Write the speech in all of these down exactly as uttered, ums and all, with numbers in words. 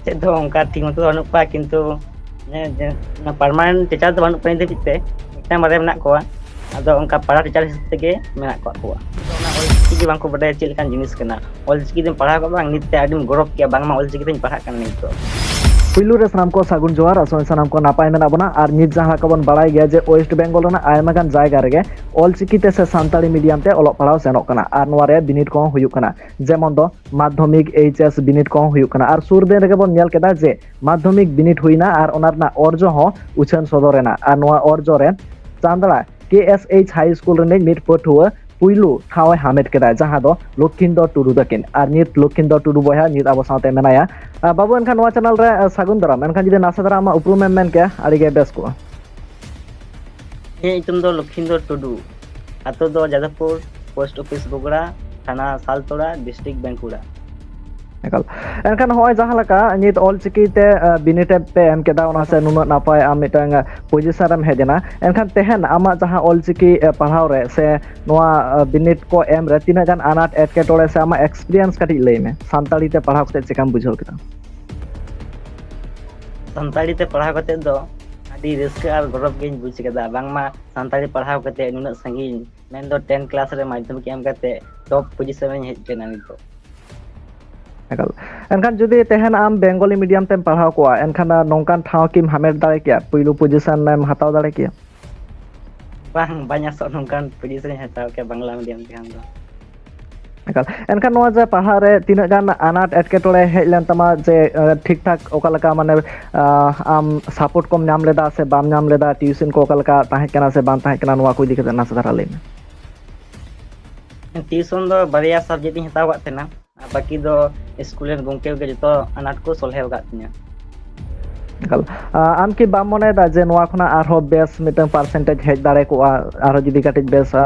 ᱪᱮᱫ ᱫᱚ ᱚᱱᱠᱟ ᱴᱷᱤᱠ ᱢᱚᱛᱚ ᱫᱚ ᱵᱟᱹᱱᱩᱜ ᱠᱚᱣᱟ, ᱠᱤᱱᱛᱩ ᱢᱟᱱᱮ ᱡᱮ ᱚᱱᱟ permanent teacher ᱫᱚ ᱵᱟᱹᱱᱩᱜ ᱠᱚᱣᱟ ᱱᱤᱛ ᱫᱷᱟᱹᱵᱤᱡ ᱛᱮ, ᱢᱤᱫᱴᱟᱝ ᱵᱟᱨᱭᱟ ᱢᱮᱱᱟᱜ ᱠᱚᱣᱟ᱾ ᱟᱫᱚ ᱚᱱᱠᱟ ᱯᱟᱲᱦᱟᱣ teacher ᱦᱤᱥᱟᱹᱵ ᱛᱮᱜᱮ ᱢᱮᱱᱟᱜ ᱠᱟᱜ ᱠᱚᱣᱟ᱾ ᱚᱱᱟ ᱚᱞᱪᱤᱠᱤ ᱜᱮ ᱵᱟᱝᱠᱚ ᱵᱟᱰᱟᱭᱟ ᱪᱮᱫ ᱞᱮᱠᱟᱱ ᱡᱤᱱᱤᱥ ᱠᱟᱱᱟ᱾ ᱚᱞᱪᱤᱠᱤ ᱡᱩᱫᱤᱢ ᱯᱟᱲᱦᱟᱣ ᱠᱚᱜ ᱵᱟᱝ, ᱱᱤᱛ ᱛᱮ ᱟᱹᱰᱤᱢ ᱜᱚᱨᱚᱵᱽ ᱠᱮᱭᱟ, ᱵᱟᱝᱢᱟ ᱚᱞᱪᱤᱠᱤ ᱛᱮᱧ ᱯᱟᱲᱦᱟᱜ ᱠᱟᱱᱟ ᱱᱤᱛ ᱫᱚ᱾ ᱯᱩᱭᱞᱩ ᱨᱮ ᱥᱟᱱᱟᱢ ᱠᱚ ᱥᱟᱹᱜᱩᱱ ᱡᱚᱦᱟᱨ, ᱟᱥᱚᱜ ᱟᱹᱧ ᱥᱟᱱᱟᱢ ᱠᱚ ᱱᱟᱯᱟᱭ ᱢᱮᱱᱟᱜ ᱵᱚᱱᱟ᱾ ᱟᱨ ᱱᱤᱛ ᱡᱟᱦᱟᱸ ᱞᱮᱠᱟ ᱵᱚᱱ ᱵᱟᱲᱟᱭ ᱜᱮᱭᱟ ᱡᱮ West Bengal ᱨᱮᱱᱟᱜ ᱟᱭᱢᱟ ᱜᱟᱱ ᱡᱟᱭᱜᱟ ᱨᱮᱜᱮ ᱚᱞᱪᱤᱠᱤ ᱛᱮ ᱥᱮ ᱥᱟᱱᱛᱟᱲᱤ medium ᱛᱮ ᱚᱞᱚᱜ ᱯᱟᱲᱦᱟᱣ ᱥᱮᱱᱚᱜ ᱠᱟᱱᱟ, ᱟᱨ ᱱᱚᱣᱟ ᱨᱮ ᱵᱤᱱᱤᱰ ᱠᱚᱦᱚᱸ ᱦᱩᱭᱩᱜ ᱠᱟᱱᱟ, ᱡᱮᱢᱚᱱ ᱫᱚ ᱢᱟᱫᱽᱫᱷᱚᱢᱤᱠ, H S ᱵᱤᱱᱤᱰ ᱠᱚᱦᱚᱸ ᱦᱩᱭᱩᱜ ᱠᱟᱱᱟ᱾ ᱟᱨ ᱥᱩᱨ ᱫᱤᱱ ᱨᱮᱜᱮ ᱵᱚᱱ ᱧᱮᱞ ᱠᱮᱫᱟ ᱡᱮ ᱢᱟᱫᱽᱫᱷᱚᱢᱤᱠ ᱵᱤᱱᱤᱰ ᱦᱩᱭᱱᱟ ᱟᱨ ᱚᱱᱟ ᱨᱮᱱᱟᱜ ᱚᱨᱡᱚ ᱦᱚᱸ ᱩᱪᱷᱟᱹᱱ ᱥᱚᱫᱚᱨ ᱮᱱᱟ᱾ ᱟᱨ ᱱᱚᱣᱟ ᱚᱨᱡᱚ ᱨᱮ Chandra K S H High School ᱨᱤᱱᱤᱡ ᱢᱤᱫ ᱯᱟᱹᱴᱷᱩᱣᱟᱹ ᱯᱩᱭᱞᱩ ᱴᱷᱟᱶ ᱮ ᱦᱟᱢᱮᱴ ᱠᱮᱫᱟ, ᱡᱟᱦᱟᱸ ᱫᱚ ᱞᱚᱠᱷᱤᱱᱫᱚᱨ ᱴᱩᱰᱩ ᱛᱟᱹᱠᱤᱱ᱾ ᱟᱨ ᱱᱤᱛ ᱞᱚᱠᱷᱤᱱᱫᱚᱨ ᱴᱩᱰᱩ ᱵᱚᱭᱦᱟ ᱱᱤᱛ ᱟᱵᱚ ᱥᱟᱶᱛᱮ ᱢᱮᱱᱟᱭᱟ᱾ ᱟᱨ ᱵᱟᱹᱵᱩ, ᱮᱱᱠᱷᱟᱱ ᱱᱚᱣᱟ channel ᱨᱮ, ᱟᱨ, ᱥᱟᱹᱜᱩᱱ ᱫᱟᱨᱟᱢ᱾ ᱮᱱᱠᱷᱟᱱ ᱡᱩᱫᱤ ᱱᱟᱥᱮ ᱫᱷᱟᱨᱟ ᱟᱢᱟᱜ ᱩᱯᱨᱩᱢ ᱮᱢ ᱢᱮᱱ ᱠᱮᱭᱟ, ᱟᱹᱰᱤ ᱜᱮ ᱵᱮᱥ ᱠᱚᱜᱼᱟ᱾ ᱤᱧᱟᱹᱜ ᱧᱩᱛᱩᱢ ᱫᱚ ᱞᱚᱠᱷᱤᱱᱫᱚᱨ ᱴᱩᱰᱩ, ᱟᱛᱳ ᱫᱚ ᱡᱟᱫᱚᱵᱽᱯᱩᱨ, post office ᱵᱚᱜᱽᱲᱟ, ᱛᱷᱟᱱᱟ ᱥᱟᱞᱛᱳᱲᱟ, district ᱵᱟᱸᱠᱩᱲᱟ᱾ ᱮᱠᱟᱞ᱾ ᱮᱱᱠᱷᱟᱱ ᱱᱚᱜᱼᱚᱭ ᱡᱟᱦᱟᱸ ᱞᱮᱠᱟ ᱱᱤᱛ ᱚᱞᱪᱤᱠᱤ ᱛᱮ, ᱟᱸ, ᱵᱤᱱᱤᱰ ᱯᱮ ᱮᱢ ᱠᱮᱫᱟ, ᱚᱱᱟ ᱥᱮ ᱱᱩᱱᱟᱹᱜ ᱱᱟᱯᱟᱭ ᱟᱢ ᱢᱤᱫᱴᱟᱝ, ᱟᱸ, position ᱨᱮᱢ ᱦᱮᱡ ᱮᱱᱟ, ᱮᱱᱠᱷᱟᱱ ᱛᱮᱦᱮᱧ ᱟᱢᱟᱜ ᱡᱟᱦᱟᱸ ᱚᱞᱪᱤᱠᱤ, ᱟᱸ, ᱯᱟᱲᱦᱟᱣ ᱨᱮ ᱥᱮ ᱱᱚᱣᱟ, ᱟᱸ, ᱵᱤᱱᱤᱰ ᱠᱚ ᱮᱢ ᱨᱮ ᱛᱤᱱᱟᱹᱜ ᱜᱟᱱ ᱟᱱᱟᱴ ᱮᱴᱠᱮᱴᱚᱬᱮ ᱥᱮ ᱟᱢᱟᱜ experience ᱠᱟᱹᱴᱤᱡ ᱞᱟᱹᱭ ᱢᱮ, ᱥᱟᱱᱛᱟᱲᱤ ᱛᱮ ᱯᱟᱲᱦᱟᱣ ᱠᱟᱛᱮ ᱪᱮᱠᱟᱢ ᱵᱩᱡᱷᱟᱹᱣ ᱠᱮᱫᱟ? ᱥᱟᱱᱛᱟᱲᱤ ᱛᱮ ᱯᱟᱲᱦᱟᱣ ᱠᱟᱛᱮ ᱫᱚ ᱟᱹᱰᱤ ᱨᱟᱹᱥᱠᱟᱹ ᱟᱨ ᱜᱚᱨᱚᱵᱽ ᱜᱤᱧ ᱵᱩᱡᱽ ᱠᱮᱫᱟ, ᱵᱟᱝᱢᱟ ᱥᱟᱱᱛᱟᱲᱤ ᱯᱟᱲᱦᱟᱣ ᱠᱟᱛᱮ ᱱᱩᱱᱟᱹᱜ ᱥᱟᱺᱜᱤᱧ, ᱢᱮᱱᱫᱚ ten class ᱨᱮ ᱢᱟᱫᱽᱫᱷᱚᱢᱤᱠ ᱮᱢ ᱠᱟᱛᱮ top position ᱨᱮᱧ ᱦᱮᱡ ᱠᱟᱱᱟ ᱱᱤᱛᱚᱜ᱾ ᱮᱠᱟᱞ᱾ ᱮᱱᱠᱷᱟᱱ ᱡᱩᱫᱤ ᱛᱮᱦᱮᱧ ᱟᱢ ᱵᱮᱝᱜᱚᱞᱤ medium ᱛᱮᱢ ᱯᱟᱲᱦᱟᱣ ᱠᱚᱜᱼᱟ, ᱮᱱᱠᱷᱟᱱ ᱱᱚᱝᱠᱟᱱ ᱴᱷᱟᱶ ᱠᱤᱢ ᱦᱟᱢᱮᱴ ᱫᱟᱲᱮ ᱠᱮᱭᱟ, ᱯᱩᱭᱞᱩ position ᱮᱢ ᱦᱟᱛᱟᱣ ᱫᱟᱲᱮ ᱠᱮᱭᱟ? ᱵᱟᱝ, ᱵᱟᱹᱧ ᱟᱥᱚᱜ ᱱᱚᱝᱠᱟᱱ position ᱤᱧ ᱦᱟᱛᱟᱣ ᱠᱮᱭᱟ ᱵᱟᱝᱞᱟ medium ᱛᱮᱠᱷᱟᱱ ᱫᱚ᱾ ᱮᱠᱟᱞ᱾ ᱮᱱᱠᱷᱟᱱ ᱱᱚᱣᱟ ᱡᱮ ᱯᱟᱲᱦᱟᱜ ᱨᱮ ᱛᱤᱱᱟᱹᱜ ᱜᱟᱱ ᱟᱱᱟᱴ ᱮᱴᱠᱮᱴᱚᱬᱮ ᱦᱮᱡ ᱞᱮᱱ ᱛᱟᱢᱟ, ᱡᱮ, ᱮ, ᱴᱷᱤᱠ ᱴᱷᱟᱠ ᱚᱠᱟ ᱞᱮᱠᱟ, ᱢᱟᱱᱮ, ᱟ, ᱟᱢ support ᱠᱚᱢ ᱧᱟᱢ ᱞᱮᱫᱟ ᱥᱮ ᱵᱟᱢ ᱧᱟᱢ ᱞᱮᱫᱟ, tuition ᱠᱚ ᱚᱠᱟ ᱞᱮᱠᱟ ᱛᱟᱦᱮᱸ ᱠᱟᱱᱟ ᱥᱮ ᱵᱟᱝ ᱛᱟᱦᱮᱸ ᱠᱟᱱᱟ, ᱱᱚᱣᱟ ᱠᱚ ᱤᱫᱤ ᱠᱟᱛᱮ ᱱᱟᱥᱮ ᱫᱷᱟᱨᱟ ᱞᱟᱹᱭ ᱢᱮ᱾ Tuition ᱫᱚ ᱵᱟᱨᱭᱟ subject ᱤᱧ ᱦᱟᱛᱟᱣ ᱠᱟᱜ ᱛᱟᱦᱮᱱᱟ, ᱟᱨ ᱵᱟᱹᱠᱤ ᱫᱚ ᱥᱠᱩᱞ ᱨᱮᱱ ᱜᱚᱢᱠᱮ ᱠᱚᱜᱮ ᱡᱚᱛᱚ ᱟᱱᱟᱴ ᱠᱚ ᱥᱚᱞᱦᱮ ᱟᱠᱟᱫ ᱛᱤᱧᱟᱹ᱾ ᱮᱠᱟᱞ᱾ ᱟ, ᱟᱢ ᱠᱤ ᱵᱟᱢ ᱢᱚᱱᱮᱭᱮᱫᱟ ᱡᱮ ᱱᱚᱣᱟ ᱠᱷᱚᱱᱟᱜ ᱟᱨᱦᱚᱸ ᱵᱮᱥ ᱢᱤᱫᱴᱟᱝ percentage ᱦᱮᱡ ᱫᱟᱲᱮ ᱠᱚᱜᱼᱟ, ᱟᱨᱦᱚᱸ ᱡᱩᱫᱤ ᱠᱟᱹᱴᱤᱡ ᱵᱮᱥ, ᱟ,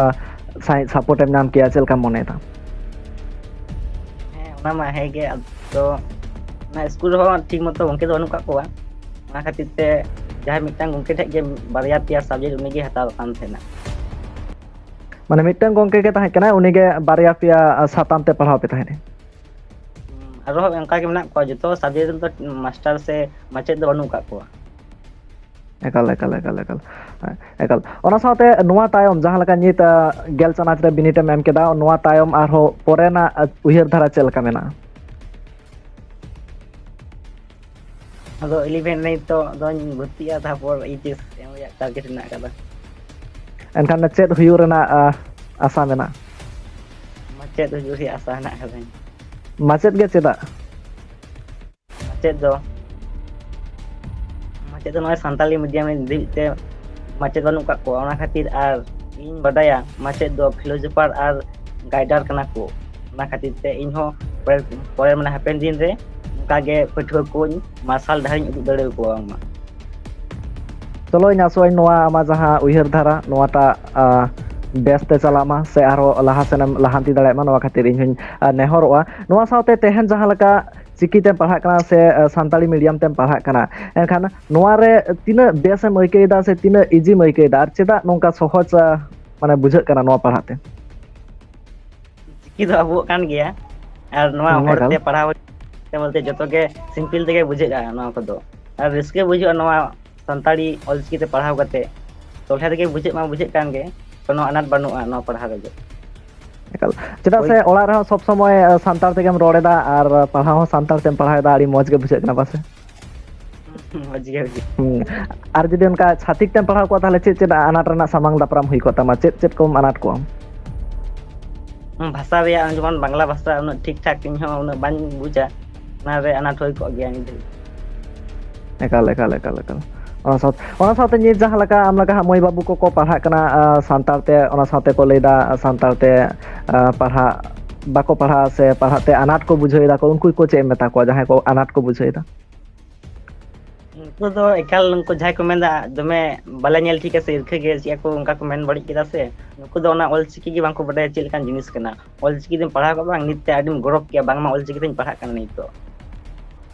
ᱥᱟᱺᱦᱤᱡ support ᱮᱢ ᱧᱟᱢ ᱠᱮᱭᱟ, ᱪᱮᱫ ᱞᱮᱠᱟᱢ ᱢᱚᱱᱮᱭᱮᱫᱟ? ᱦᱮᱸ, ᱚᱱᱟ ᱢᱟ ᱦᱮᱸ ᱜᱮ, ᱟᱫᱚ ᱚᱱᱟ ᱥᱠᱩᱞ ᱨᱮᱦᱚᱸ ᱴᱷᱤᱠ ᱢᱚᱛᱚ ᱜᱚᱢᱠᱮ ᱫᱚ ᱵᱟᱹᱱᱩᱜ ᱠᱟᱜ ᱠᱚᱣᱟ, ᱚᱱᱟ ᱠᱷᱟᱹᱛᱤᱨ ᱛᱮ ᱡᱟᱦᱟᱸᱭ ᱢᱤᱫᱴᱟᱝ ᱜᱚᱢᱠᱮ ᱴᱷᱮᱡ ᱜᱮ ᱵᱟᱨᱭᱟ ᱯᱮᱭᱟ subject ᱩᱱᱤᱜᱮ ᱦᱟᱛᱟᱣ ᱠᱟᱱ ᱛᱟᱦᱮᱱᱟ᱾ ᱢᱟᱱᱮ ᱢᱤᱫᱴᱟᱝ ᱜᱚᱢᱠᱮ ᱜᱮ ᱛᱟᱦᱮᱸ ᱠᱟᱱᱟᱭ, ᱩᱱᱤᱜᱮ ᱵᱟᱨᱭᱟ ᱯᱮᱭᱟ ᱥᱟᱛᱟᱢ ᱛᱮ ᱯᱟᱲᱦᱟᱣ ᱯᱮ ᱛᱟᱦᱮᱸᱫ? ᱦᱩᱸ, ᱟᱨᱦᱚᱸ ᱚᱱᱠᱟ ᱜᱮ ᱢᱮᱱᱟᱜ ᱠᱚᱣᱟ, ᱡᱚᱛᱚ subject ᱨᱮᱫᱚ ᱢᱟᱥᱴᱟᱨ ᱥᱮ ᱢᱟᱪᱮᱫ ᱫᱚ ᱵᱟᱹᱱᱩᱜ ᱟᱠᱟᱫ ᱠᱚᱣᱟ᱾ ᱮᱠᱟᱞ, ᱮᱠᱟᱞ, ᱮᱠᱟᱞ, ᱮᱠᱟᱞ᱾ ᱮᱠᱟᱞ᱾ ᱚᱱᱟ ᱥᱟᱶᱛᱮ ᱱᱚᱣᱟ ᱛᱟᱭᱚᱢ ᱡᱟᱦᱟᱸ ᱞᱮᱠᱟ ᱱᱤᱛ, ᱟ, ᱜᱮᱞ ᱪᱟᱱᱟᱪ ᱨᱮ ᱵᱤᱱᱤᱰ ᱮᱢ ᱮᱢ ᱠᱮᱫᱟ, ᱱᱚᱣᱟ ᱛᱟᱭᱚᱢ ᱟᱨᱦᱚᱸ ᱯᱚᱨᱮᱱᱟᱜ, ᱟ, ᱩᱭᱦᱟᱹᱨ ᱫᱷᱟᱨᱟ ᱪᱮᱫ ᱞᱮᱠᱟ ᱢᱮᱱᱟᱜᱼᱟ? ᱟᱫᱚ ᱤᱞᱤᱵᱷᱮᱱ ᱨᱮ ᱱᱤᱛᱚᱜ ᱫᱚᱧ ᱵᱷᱚᱨᱛᱤᱜᱼᱟ, ᱛᱟᱨᱯᱚᱨ ᱮᱭᱤᱪ ᱮᱥ ᱮᱢ ᱨᱮᱭᱟᱜ target ᱢᱮᱱᱟᱜ ᱟᱠᱟᱫᱟ᱾ ᱮᱱᱠᱷᱟᱱ ᱪᱮᱫ ᱦᱩᱭᱩᱜ ᱨᱮᱱᱟᱜ, ᱟ, ᱟᱥᱟ ᱢᱮᱱᱟᱜᱼᱟ? ᱢᱟᱪᱮᱫ ᱦᱩᱭᱩᱜ ᱨᱮᱭᱟᱜ ᱟᱥᱟ ᱦᱮᱱᱟᱜ ᱟᱠᱟᱫᱟ᱾ ᱢᱟᱪᱮᱫ ᱜᱮ ᱪᱮᱫᱟᱜ? ᱢᱟᱪᱮᱫ ᱫᱚ, ᱢᱟᱪᱮᱫ ᱫᱚ ᱱᱚᱜᱼᱚᱭ ᱥᱟᱱᱛᱟᱞᱤ medium ᱨᱮ ᱱᱤᱛ ᱫᱷᱟᱹᱵᱤᱡ ᱛᱮ ᱢᱟᱪᱮᱫ ᱵᱟᱹᱱᱩᱜ ᱟᱠᱟᱫ ᱠᱚᱣᱟ, ᱚᱱᱟ ᱠᱷᱟᱹᱛᱤᱨ᱾ ᱟᱨ ᱤᱧ ᱵᱟᱰᱟᱭᱟ ᱢᱟᱪᱮᱫ ᱫᱚ philosopher ᱟᱨ guider ᱠᱟᱱᱟ ᱠᱚ, ᱚᱱᱟ ᱠᱷᱟᱹᱛᱤᱨ ᱛᱮ ᱤᱧ ᱦᱚᱸ ᱯᱚᱨᱮ, ᱯᱚᱨᱮ ᱢᱟᱱᱮ ᱦᱟᱯᱮᱱ ᱫᱤᱱ ᱨᱮ ᱚᱱᱠᱟ ᱜᱮ ᱯᱟᱹᱴᱷᱩᱣᱟᱹ ᱠᱚᱧ ᱢᱟᱨᱥᱟᱞ ᱰᱟᱦᱟᱨᱤᱧ ᱩᱫᱩᱜ ᱫᱟᱲᱮᱭᱟᱠᱚᱣᱟ ᱵᱟᱝᱢᱟ᱾ ᱪᱚᱞᱚ, ᱤᱧ ᱟᱥᱚᱜ ᱟᱹᱧ ᱱᱚᱣᱟ ᱟᱢᱟᱜ ᱡᱟᱦᱟᱸ ᱩᱭᱦᱟᱹᱨ ᱫᱷᱟᱨᱟ, ᱱᱚᱣᱟᱴᱟᱜ, ᱟ, ᱵᱮᱥ ᱛᱮ ᱪᱟᱞᱟᱜ ᱢᱟ ᱥᱮ ᱟᱨᱦᱚᱸ ᱞᱟᱦᱟ ᱥᱮᱱ ᱮᱢ ᱞᱟᱦᱟᱱᱛᱤ ᱫᱟᱲᱮᱭᱟᱜ ᱢᱟ, ᱱᱚᱣᱟ ᱠᱷᱟᱹᱛᱤᱨ ᱤᱧ ᱦᱚᱸᱧ, ᱟ, ᱱᱮᱦᱚᱨᱚᱜᱼᱟ᱾ ᱱᱚᱣᱟ ᱥᱟᱶᱛᱮ ᱛᱮᱦᱮᱧ ᱡᱟᱦᱟᱸ ᱞᱮᱠᱟ ᱪᱤᱠᱤ ᱛᱮᱢ ᱯᱟᱲᱦᱟᱜ ᱠᱟᱱᱟ ᱥᱮ, ᱟ, ᱥᱟᱱᱛᱟᱲᱤ medium ᱛᱮᱢ ᱯᱟᱲᱦᱟᱜ ᱠᱟᱱᱟ, ᱮᱱᱠᱷᱟᱱ ᱱᱚᱣᱟ ᱨᱮ ᱛᱤᱱᱟᱹᱜ ᱵᱮᱥ ᱮᱢ ᱟᱹᱭᱠᱟᱹᱣ ᱮᱫᱟ ᱥᱮ ᱛᱤᱱᱟᱹᱜ easy ᱮᱢ ᱟᱹᱭᱠᱟᱹᱣ ᱮᱫᱟ, ᱟᱨ ᱪᱮᱫᱟᱜ ᱱᱚᱝᱠᱟ ᱥᱚᱦᱚᱡᱽ, ᱟ, ᱢᱟᱱᱮ ᱵᱩᱡᱷᱟᱹᱜ ᱠᱟᱱᱟ ᱱᱚᱣᱟ ᱯᱟᱲᱦᱟᱜ ᱛᱮ? ᱪᱤᱠᱤ ᱫᱚ ᱟᱵᱚᱣᱟᱜ ᱠᱟᱱ ᱜᱮᱭᱟ, ᱟᱨ ᱱᱚᱣᱟ ᱦᱩᱸ, ᱦᱚᱲ ᱮᱠᱟᱞ᱾ ᱛᱮ ᱯᱟᱲᱦᱟᱣ ᱛᱮ ᱵᱚᱞᱛᱮ ᱡᱚᱛᱚ ᱜᱮ simple ᱛᱮᱜᱮ ᱵᱩᱡᱷᱟᱹᱜᱼᱟ ᱱᱚᱣᱟ ᱠᱚᱫᱚ, ᱟᱨ ᱨᱟᱹᱥᱠᱟᱹ ᱵᱩᱡᱷᱟᱹᱜᱼᱟ ᱱᱚᱣᱟ ᱥᱟᱱᱛᱟᱲᱤ ᱚᱞᱪᱤᱠᱤ ᱛᱮ ᱯᱟᱲᱦᱟᱣ ᱠᱟᱛᱮ᱾ ᱥᱚᱞᱦᱮ ᱨᱮᱜᱮ ᱵᱩᱡᱷᱟᱹᱜ ᱢᱟ ᱵᱩᱡᱷᱟᱹᱜ ᱠᱟᱱ ᱜᱮ, ᱠᱳᱱᱳ ᱟᱱᱟᱴ ᱵᱟᱹᱱᱩᱜᱼᱟ ᱱᱚᱣᱟ ᱯᱟᱲᱦᱟᱣ ᱨᱮᱫᱚ᱾ ᱮᱠᱟᱞ᱾ ᱪᱮᱫᱟᱜ ᱦᱳᱭ᱾ ᱥᱮ ᱚᱲᱟᱜ ᱨᱮᱦᱚᱸ ᱥᱚᱵ ᱥᱚᱢᱚᱭ, ᱟ, ᱥᱟᱱᱛᱟᱲ ᱛᱮᱜᱮᱢ ᱨᱚᱲ ᱮᱫᱟ ᱟᱨ ᱯᱟᱲᱦᱟᱣ ᱦᱚᱸ ᱥᱟᱱᱛᱟᱲ ᱛᱮᱢ ᱯᱟᱲᱦᱟᱣ ᱮᱫᱟ, ᱟᱹᱰᱤ ᱢᱚᱡᱽ ᱜᱮ ᱵᱩᱡᱷᱟᱹᱜ ᱠᱟᱱᱟ ᱯᱟᱥᱮ? ᱢᱚᱡᱽ ᱜᱮ ᱵᱩᱡᱷᱟᱹᱜ᱾ ᱦᱩᱸ᱾ ᱟᱨ ᱡᱩᱫᱤ ᱚᱱᱠᱟ ᱪᱷᱟᱛᱤᱠ ᱛᱮᱢ ᱯᱟᱲᱦᱟᱣ ᱠᱚᱜᱼᱟ, ᱛᱟᱦᱚᱞᱮ ᱪᱮᱫ ᱪᱮᱫ ᱟᱱᱟᱴ ᱨᱮᱱᱟᱜ ᱥᱟᱢᱟᱝ ᱫᱟᱯᱨᱟᱢ ᱦᱩᱭ ᱠᱚᱜ ᱛᱟᱢᱟ? ᱪᱮᱫ ᱪᱮᱫ ᱠᱚᱢ ᱟᱱᱟᱴ ᱠᱚᱜᱼᱟ? ᱦᱩᱸ, ᱵᱷᱟᱥᱟ ᱨᱮᱭᱟᱜ, ᱡᱮᱢᱚᱱ ᱵᱟᱝᱞᱟ ᱵᱷᱟᱥᱟ ᱩᱱᱟᱹᱜ ᱴᱷᱤᱠ ᱴᱷᱟᱠ ᱤᱧ ᱦᱚᱸ ᱩᱱᱟᱹᱜ ᱵᱟᱹᱧ ᱵᱩᱡᱟ, ᱚᱱᱟ ᱨᱮ ᱟᱱᱟᱴ ᱦᱩᱭ ᱠᱚᱜ ᱜᱮᱭᱟ ᱢᱤᱫ ᱜᱷᱟᱹᱲᱤᱡ᱾ ᱮᱠᱟᱞ, ᱮᱠᱟᱞ, ᱮᱠᱟᱞ, ᱮᱠᱟᱞ᱾ ᱚᱱᱟ ᱥᱟᱶ-, ᱚᱱᱟ ᱥᱟᱶᱛᱮ ᱱᱤᱛ ᱡᱟᱦᱟᱸ ᱞᱮᱠᱟ ᱟᱢ ᱞᱮᱠᱟ ᱦᱟᱸᱜ ᱢᱟᱹᱭ ᱵᱟᱹᱵᱩ ᱠᱚᱠᱚ ᱯᱟᱲᱦᱟᱜ ᱠᱟᱱᱟ, ᱟ, ᱥᱟᱱᱛᱟᱲ ᱛᱮ, ᱚᱱᱟ ᱥᱟᱶᱛᱮ ᱠᱚ ᱞᱟᱹᱭᱫᱟ, ᱟ, ᱥᱟᱱᱛᱟᱲ ᱛᱮ, ᱟ, ᱯᱟᱲᱦᱟᱜ ᱵᱟᱠᱚ ᱯᱟᱲᱦᱟᱜᱼᱟ ᱥᱮ ᱯᱟᱲᱦᱟᱜ ᱛᱮ ᱟᱱᱟᱴ ᱠᱚ ᱵᱩᱡᱷᱟᱹᱣ ᱮᱫᱟ ᱠᱚ, ᱩᱱᱠᱩ ᱠᱚ ᱪᱮᱫ ᱮᱢ ᱢᱮᱛᱟ ᱠᱚᱣᱟ, ᱡᱟᱦᱟᱸᱭ ᱠᱚ ᱟᱱᱟᱴ ᱠᱚ ᱵᱩᱡᱷᱟᱹᱣ ᱮᱫᱟ? ᱩᱱᱠᱩ ᱫᱚ ᱮᱠᱟᱞ, ᱩᱱᱠᱩ ᱡᱟᱦᱟᱸᱭ ᱠᱚ ᱢᱮᱱᱫᱟ ᱫᱚᱢᱮ ᱵᱟᱞᱮ ᱧᱮᱞ ᱴᱷᱤᱠᱟ ᱥᱮ ᱤᱨᱠᱷᱟᱹ ᱜᱮ ᱪᱮᱫ ᱠᱚ ᱚᱱᱠᱟ ᱠᱚ ᱢᱮᱱ ᱵᱟᱹᱲᱤᱡ ᱠᱮᱫᱟ ᱥᱮ, ᱱᱩᱠᱩ ᱫᱚ ᱚᱱᱟ ᱚᱞ ᱪᱤᱠᱤ ᱜᱮ ᱵᱟᱝᱠᱚ ᱵᱟᱰᱟᱭᱟ ᱪᱮᱫ ᱞᱮᱠᱟᱱ ᱡᱤᱱᱤᱥ ᱠᱟᱱᱟ᱾ ᱚᱞ ᱪᱤᱠᱤ ᱛᱮᱢ ᱯᱟᱲᱦᱟᱣ ᱠᱚᱜ ᱵᱟᱝ, ᱱᱤᱛ ᱛᱮ ᱟᱹᱰᱤᱢ ᱜᱚᱨᱚᱵᱽ ᱠᱮᱭᱟ, ᱵᱟᱝᱢᱟ ᱚᱞ ᱪᱤᱠᱤ ᱛᱮᱧ ᱯᱟᱲᱦᱟᱜ ᱠᱟᱱᱟ ᱱᱤᱛᱚᱜ᱾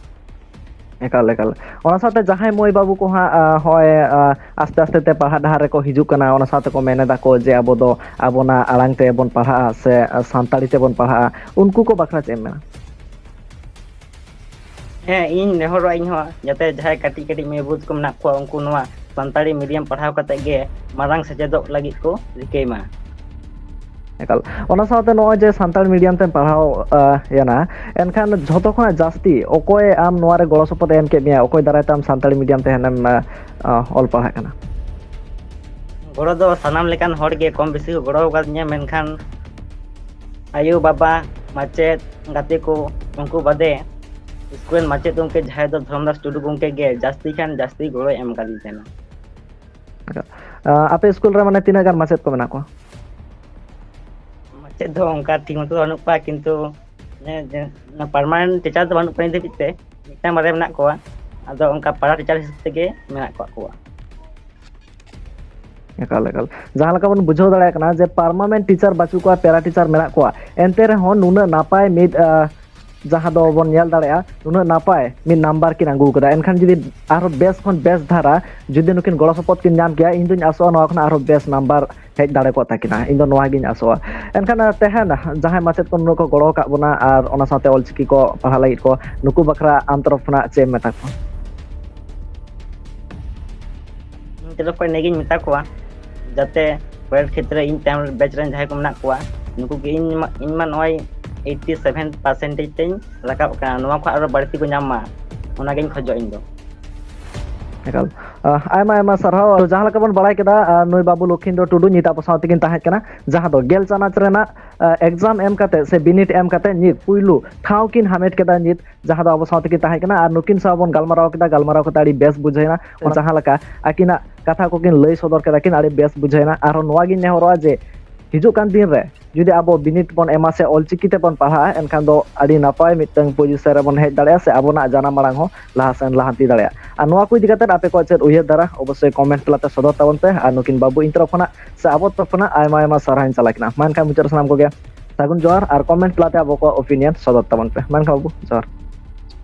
ᱮᱠᱟᱞ, ᱮᱠᱟᱞ᱾ ᱚᱱᱟ ᱥᱟᱶᱛᱮ ᱡᱟᱦᱟᱸᱭ ᱢᱟᱹᱭ ᱵᱟᱹᱵᱩ ᱠᱚ ᱦᱟᱸᱜ, ᱟ, ᱦᱚᱸᱜᱼᱚᱭ, ᱟ, ᱟᱥᱛᱮ ᱟᱥᱛᱮ ᱛᱮ ᱯᱟᱲᱦᱟᱜ ᱰᱟᱦᱟᱨ ᱨᱮᱠᱚ ᱦᱤᱡᱩᱜ ᱠᱟᱱᱟ, ᱚᱱᱟ ᱥᱟᱶᱛᱮ ᱠᱚ ᱢᱮᱱ ᱮᱫᱟ ᱠᱚ ᱡᱮ ᱟᱵᱚ ᱫᱚ ᱟᱵᱚᱱᱟᱜ ᱟᱲᱟᱝ ᱛᱮᱵᱚᱱ ᱯᱟᱲᱦᱟᱜᱼᱟ ᱥᱮ, ᱟ, ᱥᱟᱱᱛᱟᱲᱤ ᱛᱮᱵᱚᱱ ᱯᱟᱲᱦᱟᱜᱼᱟ, ᱩᱱᱠᱩ ᱠᱚ ᱵᱟᱠᱷᱨᱟ ᱪᱮᱫ ᱮᱢ ᱢᱮᱱᱟ? ᱦᱮᱸ, ᱤᱧ ᱱᱮᱦᱚᱨᱚᱜᱼᱟ ᱤᱧ ᱦᱚᱸ, ᱡᱟᱛᱮ ᱡᱟᱦᱟᱸᱭ ᱠᱟᱹᱴᱤᱡ ᱠᱟᱹᱴᱤᱡ ᱢᱟᱹᱭ ᱵᱟᱹᱵᱩ ᱛᱟᱠᱚ ᱢᱮᱱᱟᱜ ᱠᱚᱣᱟ, ᱩᱱᱠᱩ ᱱᱚᱣᱟ ᱥᱟᱱᱛᱟᱲᱤ ᱢᱤᱰᱤᱭᱟᱢ ᱯᱟᱲᱦᱟᱣ ᱠᱟᱛᱮ ᱜᱮ ᱢᱟᱨᱟᱝ ᱥᱮᱪᱮᱫᱚᱜ ᱞᱟᱹᱜᱤᱫ ᱠᱚ ᱨᱤᱠᱟᱹᱭ ᱢᱟ᱾ ᱮᱠᱟᱞ᱾ ᱚᱱᱟ ᱥᱟᱶᱛᱮ ᱱᱚᱜᱼᱚᱭ ᱡᱮ ᱥᱟᱱᱛᱟᱲᱤ ᱢᱤᱰᱤᱭᱟᱢ ᱛᱮᱢ ᱯᱟᱲᱦᱟᱣ ᱮᱱᱟ, ᱮᱱᱠᱷᱟᱱ ᱡᱷᱚᱛᱚ ᱠᱷᱚᱱᱟᱜ ᱡᱟᱹᱥᱛᱤ ᱚᱠᱚᱭ ᱟᱢ ᱱᱚᱣᱟ ᱨᱮ ᱜᱚᱲᱚ ᱥᱚᱯᱚᱦᱚᱫ ᱮ ᱮᱢ ᱠᱮᱫ ᱢᱮᱭᱟ? ᱚᱠᱚᱭ ᱫᱟᱨᱟᱭ ᱛᱮ ᱟᱢ ᱥᱟᱱᱛᱟᱲᱤ ᱢᱤᱰᱤᱭᱟᱢ ᱛᱮ ᱦᱮᱱᱮᱢ ᱚᱞ ᱯᱟᱲᱦᱟᱜ ᱠᱟᱱᱟ? ᱜᱚᱲᱚ ᱫᱚ ᱥᱟᱱᱟᱢ ᱞᱮᱠᱟᱱ ᱦᱚᱲ ᱜᱮ ᱠᱚᱢ ᱵᱮᱥᱤ ᱠᱚ ᱜᱚᱲᱚ ᱟᱠᱟᱫᱤᱧᱟ, ᱢᱮᱱᱠᱷᱟᱱ ᱟᱭᱳ ᱵᱟᱵᱟ, ᱢᱟᱪᱮᱫ, ᱜᱟᱛᱮ ᱠᱚ, ᱩᱱᱠᱩ ᱵᱟᱫᱮ ᱥᱠᱩᱞ ᱨᱮᱱ ᱢᱟᱪᱮᱫ ᱜᱚᱢᱠᱮ ᱡᱟᱦᱟᱸᱭ ᱫᱚ ᱫᱷᱚᱨᱚᱢᱫᱟᱥ ᱴᱩᱰᱩ ᱜᱚᱢᱠᱮ ᱜᱮ ᱡᱟᱹᱥᱛᱤ ᱠᱷᱟᱱ ᱡᱟᱹᱥᱛᱤ ᱜᱚᱲᱚᱭ ᱮᱢ ᱟᱠᱟᱫᱤᱧ ᱛᱟᱦᱮᱱᱟ᱾ ᱟᱯᱮ ᱥᱠᱩᱞ ᱨᱮ ᱢᱟᱱᱮ ᱛᱤᱱᱟᱹᱜ ᱜᱟᱱ ᱢᱟᱪᱮᱫ ᱠᱚ ᱢᱮᱱᱟᱜ ᱠᱚᱣᱟ? ᱢᱟᱪᱮᱫ ᱫᱚ ᱚᱱᱠᱟ ᱴᱷᱤᱠ ᱢᱚᱛᱚ ᱫᱚ ᱵᱟᱹᱱᱩᱜ ᱠᱚᱣᱟ, ᱠᱤᱱᱛᱩ ᱯᱟᱨᱢᱟᱱᱮᱱᱴ ᱴᱤᱪᱟᱨ ᱫᱚ ᱵᱟᱹᱱᱩᱜ ᱠᱚᱣᱟ ᱱᱤᱛ ᱫᱷᱟᱹᱵᱤᱡ ᱛᱮ, ᱢᱤᱫᱴᱟᱝ ᱵᱟᱨᱭᱟ ᱢᱮᱱᱟᱜ ᱠᱚᱣᱟ᱾ ᱟᱫᱚ ᱚᱱᱠᱟ ᱯᱟᱲᱟ ᱴᱤᱪᱟᱨ ᱦᱤᱥᱟᱹᱵ ᱛᱮᱜᱮ ᱢᱮᱱᱟᱜ ᱠᱟᱜ ᱠᱚᱣᱟ᱾ ᱮᱠᱟᱞ ᱮᱠᱟᱞ᱾ ᱡᱟᱦᱟᱸ ᱞᱮᱠᱟ ᱵᱚᱱ ᱵᱩᱡᱷᱟᱹᱣ ᱫᱟᱲᱮᱭᱟᱜ ᱠᱟᱱᱟ ᱡᱮ ᱯᱟᱨᱢᱟᱱᱮᱱᱴ ᱴᱤᱪᱟᱨ ᱵᱟᱹᱪᱩᱜ ᱠᱚᱣᱟ, ᱯᱮᱨᱟ ᱴᱤᱪᱟᱨ ᱢᱮᱱᱟᱜ ᱠᱚᱣᱟ, ᱮᱱᱛᱮ ᱨᱮᱦᱚᱸ ᱱᱩᱱᱟᱹᱜ ᱱᱟᱯᱟᱭ ᱢᱤᱫ ᱡᱟᱦᱟᱸ ᱫᱚ ᱵᱚᱱ ᱧᱮᱞ ᱫᱟᱲᱮᱭᱟᱜᱼᱟ, ᱱᱩᱱᱟᱹᱜ ᱱᱟᱯᱟᱭ ᱢᱤᱫ ᱱᱟᱢᱵᱟᱨ ᱠᱤᱱ ᱟᱹᱜᱩ ᱠᱟᱫᱟ᱾ ᱮᱱᱠᱷᱟᱱ ᱡᱩᱫᱤ ᱟᱨᱦᱚᱸ ᱵᱮᱥ ᱠᱷᱚᱱ ᱵᱮᱥ ᱫᱷᱟᱨᱟ ᱡᱩᱫᱤ ᱱᱩᱠᱤᱱ ᱜᱚᱲᱚ ᱥᱚᱯᱚᱦᱚᱫ ᱠᱤᱱ ᱧᱟᱢ ᱠᱮᱭᱟ, ᱤᱧ ᱫᱩᱧ ᱟᱥᱚᱜᱼᱟ ᱱᱚᱣᱟ ᱠᱷᱚᱱᱟᱜ ᱟᱨᱦᱚᱸ ᱵᱮᱥ ᱱᱟᱢᱵᱟᱨ ᱦᱮᱡ ᱫᱟᱲᱮ ᱠᱚᱜ ᱛᱟᱹᱠᱤᱱᱟ, ᱤᱧ ᱫᱚ ᱱᱚᱣᱟ ᱜᱤᱧ ᱟᱥᱚᱜᱼᱟ᱾ ᱮᱱᱠᱷᱟᱱ ᱛᱮᱦᱮᱧ ᱡᱟᱦᱟᱸᱭ ᱢᱟᱪᱮᱫ ᱠᱚ ᱱᱩᱱᱟᱹᱜ ᱠᱚ ᱜᱚᱲᱚ ᱟᱠᱟᱫ ᱵᱚᱱᱟ ᱟᱨ ᱚᱱᱟ ᱥᱟᱶᱛᱮ ᱚᱞᱪᱤᱠᱤ ᱠᱚ ᱯᱟᱲᱦᱟᱣ ᱞᱟᱹᱜᱤᱫ ᱠᱚ, ᱱᱩᱠᱩ ᱵᱟᱠᱷᱨᱟ ᱟᱢ ᱛᱚᱨᱚᱯ ᱠᱷᱚᱱᱟᱜ ᱪᱮᱫ ᱮᱢ ᱢᱮᱛᱟ ᱠᱚᱣᱟ? ᱤᱧ ᱛᱚᱨᱚᱯ ᱠᱷᱚᱱ ᱱᱤᱭᱟᱹᱜᱤᱧ ᱢᱮᱛᱟ ᱠᱚᱣᱟ, ᱡᱟᱛᱮ ᱯᱚᱨᱮᱨ ᱠᱷᱮᱛᱨᱮ ᱤᱧ ᱛᱟᱭᱚᱢ ᱵᱮᱪ ᱨᱮᱱ ᱡᱟᱦᱟᱸᱭ ᱠᱚ ᱢᱮᱱᱟᱜ ᱠᱚᱣᱟ, ᱱᱩᱠᱩ ᱜᱮ ᱤᱧ ᱢᱟ, ᱤᱧ ᱢᱟ ᱱᱚᱜᱼᱚᱭ ᱮᱭᱤᱴᱴᱤ ᱥᱮᱵᱷᱮᱱ ᱯᱟᱨᱥᱮᱱᱴᱮᱡᱽ ᱛᱮᱧ ᱨᱟᱠᱟᱵ ᱠᱟᱱᱟ, ᱱᱚᱣᱟ ᱠᱷᱚᱱ ᱟᱨᱚ ᱵᱟᱹᱲᱛᱤ ᱠᱚ ᱧᱟᱢ ᱢᱟ, ᱚᱱᱟᱜᱤᱧ ᱠᱷᱚᱡᱚᱜᱼᱟ ᱤᱧ ᱫᱚ᱾ ᱮᱠᱟᱞ᱾ ᱟᱭᱢᱟ ᱟᱭᱢᱟ ᱥᱟᱨᱦᱟᱣ᱾ ᱡᱟᱦᱟᱸ ᱞᱮᱠᱟ ᱵᱚᱱ ᱵᱟᱲᱟᱭ ᱠᱮᱫᱟ, ᱱᱩᱭ ᱵᱟᱹᱵᱩ ᱞᱚᱠᱷᱤᱱᱫᱨᱚ ᱴᱩᱰᱩ ᱱᱤᱛ ᱟᱵᱚ ᱥᱟᱶ ᱛᱮᱠᱤᱱ ᱛᱟᱦᱮᱸ ᱠᱟᱱᱟ, ᱡᱟᱦᱟᱸ ᱫᱚ ᱜᱮᱞ ᱪᱟᱱᱟᱪ ᱨᱮᱱᱟᱜ ᱮᱠᱡᱟᱢ ᱮᱢ ᱠᱟᱛᱮ ᱥᱮ ᱵᱤᱱᱤᱰ ᱮᱢ ᱠᱟᱛᱮ ᱱᱤᱛ ᱯᱩᱭᱞᱩ ᱴᱷᱟᱶ ᱠᱤᱱ ᱦᱟᱢᱮᱴ ᱠᱮᱫᱟ ᱱᱤᱛ, ᱡᱟᱦᱟᱸ ᱫᱚ ᱟᱵᱚ ᱥᱟᱶ ᱛᱮᱠᱤᱱ ᱛᱟᱦᱮᱸ ᱠᱟᱱᱟ᱾ ᱟᱨ ᱱᱩᱠᱤᱱ ᱥᱟᱶ ᱵᱚᱱ ᱜᱟᱞᱢᱟᱨᱟᱣ ᱠᱮᱫᱟ, ᱜᱟᱞᱢᱟᱨᱟᱣ ᱠᱟᱛᱮ ᱟᱹᱰᱤ ᱵᱮᱥ ᱵᱩᱡᱷᱟᱹᱣᱮᱱᱟ᱾ ᱡᱟᱦᱟᱸ ᱞᱮᱠᱟ ᱟᱹᱠᱤᱱᱟᱜ ᱠᱟᱛᱷᱟ ᱠᱚᱠᱤᱱ ᱞᱟᱹᱭ ᱥᱚᱫᱚᱨ ᱠᱮᱫᱟ ᱠᱤᱱ, ᱟᱹᱰᱤ ᱵᱮᱥ ᱵᱩᱡᱷᱟᱹᱣᱮᱱᱟ᱾ ᱟᱨᱦᱚᱸ ᱱᱚᱣᱟ ᱜᱤᱧ ᱱᱮᱦᱚᱨᱚᱜᱼᱟ ᱡᱮ ᱦᱤᱡᱩᱜ ᱠᱟᱱ ᱫᱤᱱ ᱨᱮ ᱡᱩᱫᱤ ᱟᱵᱚ ᱵᱤᱱᱤᱰ ᱵᱚᱱ ᱮᱢᱟ ᱥᱮ ᱚᱞᱪᱤᱠᱤ ᱛᱮᱵᱚᱱ ᱯᱟᱲᱦᱟᱜᱼᱟ, ᱮᱱᱠᱷᱟᱱ ᱫᱚ ᱟᱹᱰᱤ ᱱᱟᱯᱟᱭ ᱢᱤᱫᱴᱟᱝ ᱯᱚᱡᱤᱥᱚᱱ ᱨᱮᱵᱚᱱ ᱦᱮᱡ ᱫᱟᱲᱮᱭᱟᱜᱼᱟ ᱥᱮ ᱟᱵᱚᱱᱟᱜ ᱡᱟᱱᱟᱢ ᱟᱲᱟᱝ ᱦᱚᱸ ᱞᱟᱦᱟ ᱥᱮᱱ ᱞᱟᱦᱟᱱᱛᱤ ᱫᱟᱲᱮᱭᱟᱜᱼᱟ᱾ ᱟᱨ ᱱᱚᱣᱟ ᱠᱚ ᱤᱫᱤ ᱠᱟᱛᱮ ᱟᱯᱮ ᱠᱚᱣᱟᱜ ᱪᱮᱫ ᱩᱭᱦᱟᱹᱨ ᱫᱷᱟᱨᱟ, ᱚᱵᱚᱥᱥᱳᱭ ᱠᱚᱢᱮᱱᱴ ᱛᱟᱞᱟᱛᱮ ᱥᱚᱫᱚᱨ ᱛᱟᱵᱚᱱ ᱯᱮ᱾ ᱟᱨ ᱱᱩᱠᱤᱱ ᱵᱟᱹᱵᱩ ᱤᱧ ᱛᱚᱨᱚᱯ ᱠᱷᱚᱱᱟᱜ ᱥᱮ ᱟᱵᱚ ᱛᱚᱨᱚᱯ ᱠᱷᱚᱱᱟᱜ ᱟᱭᱢᱟ ᱟᱭᱢᱟ ᱥᱟᱨᱦᱟᱣ ᱤᱧ ᱪᱟᱞ ᱟᱠᱤᱱᱟ᱾ ᱢᱟ ᱮᱱᱠᱷᱟᱱ ᱢᱩᱪᱟᱹᱫ ᱨᱮ ᱥᱟᱱᱟᱢ ᱠᱚᱜᱮ ᱥᱟᱹᱜᱩᱱ ᱡᱚᱦᱟᱨ ᱟᱨ ᱠᱚᱢᱮᱱᱴ ᱛᱟᱞᱟᱛᱮ ᱟᱵᱚ ᱠᱚᱣᱟᱜ ᱚᱯᱤᱱᱤᱭᱚᱱ ᱥᱚᱫᱚᱨ ᱛᱟᱵᱚᱱ ᱯᱮ᱾ ᱢᱟ ᱮᱱᱠᱷᱟᱱ ᱵᱟᱹᱵᱩ ᱡᱚᱦᱟᱨ᱾